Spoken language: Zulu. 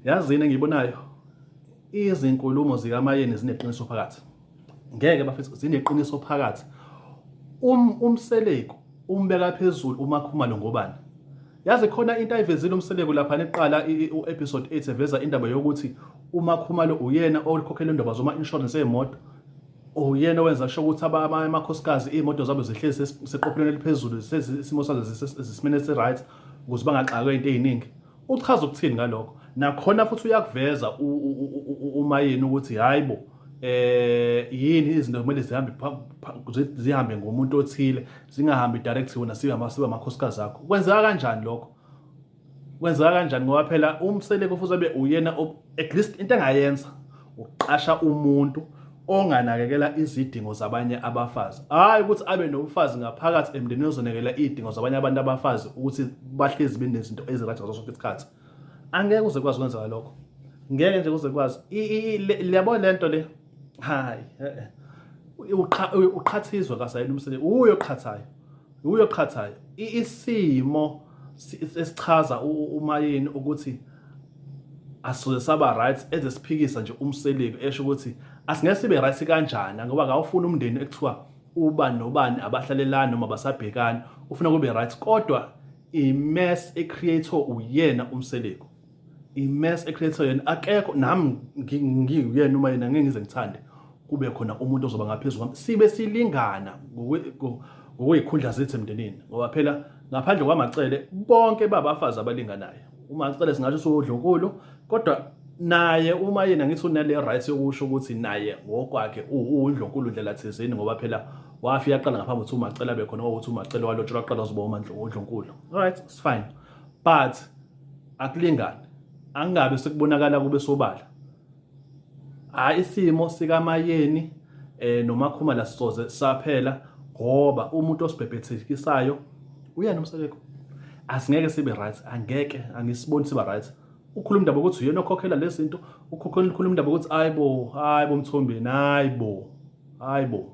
Yazini engiyibonayo, izinkulumo zikaMayeni zineqiniso phakathi. Ngeke bafethu, zineqiniso phakathi. UMseleku umbeka phezulu uMakhumalo ngobani? Yazi khona into ayivezile uMseleku lapha neqala u-episode 8 eveza indaba yokuthi uMakhumalo uyena okhokhela indaba zoma insurance eyimoto. Uyena owenza sho ukuthi amakhosikazi iy'moto zabo zihlezi seqophelweni eliphezulu, isimo sazo zisimene esi-right ukuze bangaxakwe into ey'ningi. Uchaza ukuthini ngalokho? Nakhona futhi uyakuveza uMayeni ukuthi hayi bo, yini izinto kumele zihambe zihambe ngomuntu othile, zingahambi direct wena sibe sibe amakhosikazi akho. Kwenzeka kanjani lokho? Kwenzeka kanjani? Ngoba phela uMseleku futhi abe uyena at least into engayenza uqasha umuntu onganakekela izidingo zabanye abafazi, hhayi ukuthi abe nomfazi ngaphakathi emndenini ozonakekela iy'dingo zabanye abantu abafazi ukuthi bahlezi benezinto ezi-right ngaso sonke isikhathi. Angeke kuze kwazi kwenzeka lokho, ngeke nje kuze kwazi. Liyabo le nto le, hayi, uqhathizwa kasayena umsebenzi, uye oqhathayo, uye oqhathayo. Isimo esichaza uMayeni ukuthi asisoze saba right, eze siphikisa nje uMseleku esho ukuthi asingeke sibe right kanjani, ngoba akawufuni umndeni ekuthiwa uba nobani abahlalelani noma basabhekani, ufuna kube right. Kodwa i-mess e-create uyena uMseleku, i-mess e-create yena, akekho. Nami ngiyena uma yena ngeke ngize ngithande kube khona umuntu ozoba ngaphezulu kwami, sibe silingana ngokweyikhundla zethu emndenini, ngoba phela ngaphandle kwaMacele bonke babafazi abalinganayo. UMacele singasho ukuthi uwudlunkulu, kodwa naye uma yena ngithi unale right yokusho ukuthi naye ngokwakhe uwundlunkulu ndlela thizeni, ngoba phela wafika aqala ngaphambi ukuthi uMacele abe khona, ukuthi uMacele walotshelwa aqala uzoba umandlunkulu. All right, it's fine, but akulingani, angabe sekubonakala kube sobala. Hayi, isimo sikaMayeni noMakhumalo asisoze saphela, ngoba umuntu osibhebhethekisayo uyena uMseleku. Asingeke sibe right, angeke, angisiboni siba right. Ukhuluma indaba ukuthi uyena okhokhela lezi zinto, ukhokhela, ukhuluma indaba ukuthi hayibo, hayibo Mthombeni, hayibo, hayibo.